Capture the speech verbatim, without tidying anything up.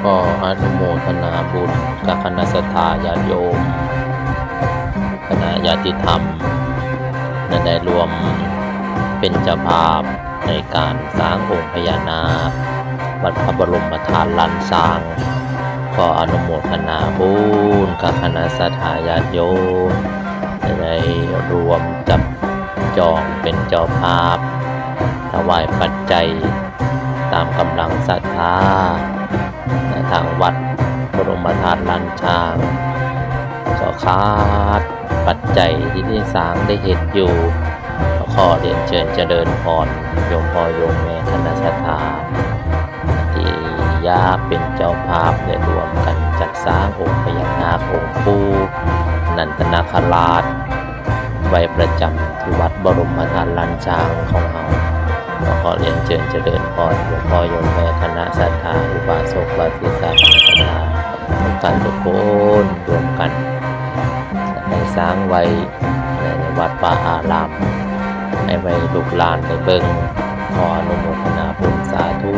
ขออนุโมทนาบุญกับคณะศรัทธาญาติโยม คณะญาติธรรม นั้นได้ร่วมเป็นเจ้าภาพในการสร้างองค์พญานาค วัดพระบรมธาตุล้านช้าง ขออนุโมทนาบุญกับคณะศรัทธาญาติโยม ได้ร่วมจับจองเป็นเจ้าภาพ ถวายปัจจัยตามกำลังศรัทธา ทางวัดบรมธาตุล้านช้าง ก็ขาดปัจจัยที่ได้สร้างได้เฮ็ดอยู่ ก็ขอเรียนเชิญเจริญพร โยมพ่อโยมแม่คณะศรัทธา ที่อยากเป็นเจ้าภาพได้ร่วมกันจัดสร้างองค์พญานาคองค์ปู่นันทนาคราช ไว้ประจำที่วัดบรมธาตุล้านช้างของเรา ก็ขอเรียนเชิญเจริญพร โยมพ่อโยมแม่คณะศรัทธา อุบาสกอุบาสิกาคณะศรัทธา ทุกท่านทุกคนร่วมกัน ให้สร้างไว้ในวัดป่าอาราม ให้ไว้ลูกหลานได้เบิ่ง ขออนุโมทนาบุญสาธุ